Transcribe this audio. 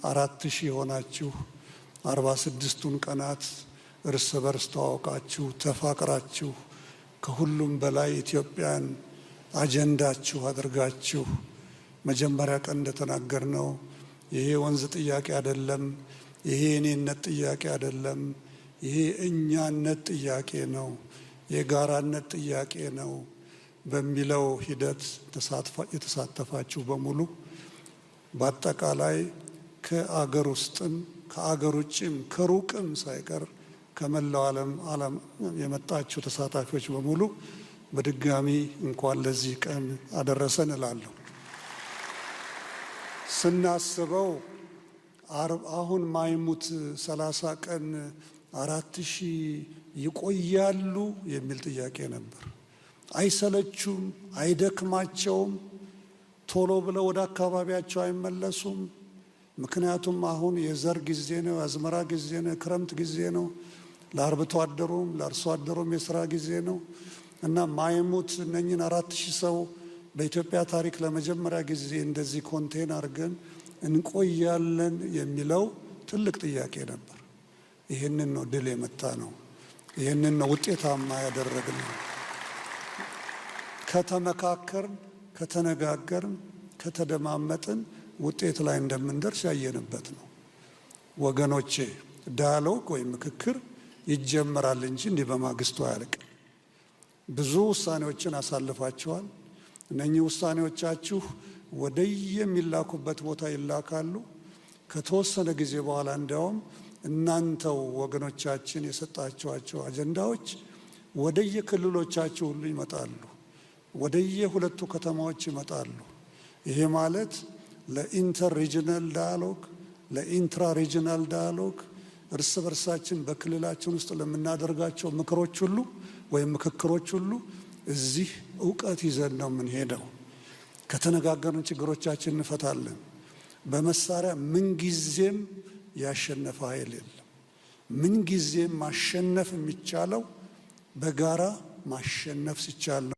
4,000 ሆናችሁ 46ቱን ቀናት እርስ በርስ ተዋውቃችሁ፣ ተፋቅራችሁ፣ ከሁሉም በላይ ኢትዮጵያን አጀንዳችሁ አድርጋችሁ፣ መጀመሪያ ቀን እንደተናገርነው ይሄ ወንዝ ጥያቄ አይደለም፣ ይሄ የኔነት ጥያቄ አይደለም፣ ይሄ እኛነት ጥያቄ ነው፣ የጋራነት ጥያቄ ነው በሚለው ሂደት የተሳተፋችሁ በሙሉ፣ በአጠቃላይ ከአገር ውስጥም ከአገር ውጭም ከሩቅም ሳይቀር ከመላው ዓለም የመጣችሁ ተሳታፊዎች በሙሉ በድጋሚ እንኳን ለዚህ ቀን አደረሰን እላለሁ። ስናስበው አሁን ማይሙት 30 ቀን 4,000 ይቆያሉ የሚል ጥያቄ ነበር። አይሰለቹም? አይደክማቸውም? ቶሎ ብለው ወደ አካባቢያቸው አይመለሱም? ምክንያቱም አሁን የዘር ጊዜ ነው፣ የአዝመራ ጊዜ ነው፣ የክረምት ጊዜ ነው። ለአርብቶ አደሩም ለአርሶ አደሩም የስራ ጊዜ ነው እና ማይሙት እነኝን 4,000 ሰው በኢትዮጵያ ታሪክ ለመጀመሪያ ጊዜ እንደዚህ contain አድርገን እንቆያለን የሚለው ትልቅ ጥያቄ ነበር። ይህንን ነው ድል የመታነው። ይህንን ነው ውጤታማ ያደረግነው። ከተመካከርን፣ ከተነጋገርን፣ ከተደማመጥን ውጤት ላይ እንደምንደርስ ያየንበት ነው። ወገኖቼ፣ dialogue ወይም ምክክር ይጀመራል እንጂ እንዲህ በማግስቱ አያልቅም። ብዙ ውሳኔዎችን አሳልፋችኋል። እነኚህ ውሳኔዎቻችሁ ወደየሚላኩበት ቦታ ይላካሉ። ከተወሰነ ጊዜ በኋላ እንዲያውም እናንተው ወገኖቻችን የሰጣችኋቸው አጀንዳዎች ወደየክልሎቻችሁ ሁሉ ይመጣሉ፣ ወደየ ሁለቱ ከተማዎች ይመጣሉ። ይሄ ማለት ለ inter regional dialogue፣ ለ intra regional dialogue፣ እርስ በርሳችን በክልላችን ውስጥ ለምናደርጋቸው ምክሮች ሁሉ ወይም ምክክሮች ሁሉ እዚህ እውቀት ይዘን ነው የምንሄደው። ከተነጋገርን ችግሮቻችን እንፈታለን። በመሳሪያ ምንጊዜም ያሸነፈ ኃይል የለም። ምንጊዜም ማሸነፍ የሚቻለው በጋራ ማሸነፍ ሲቻል ነው።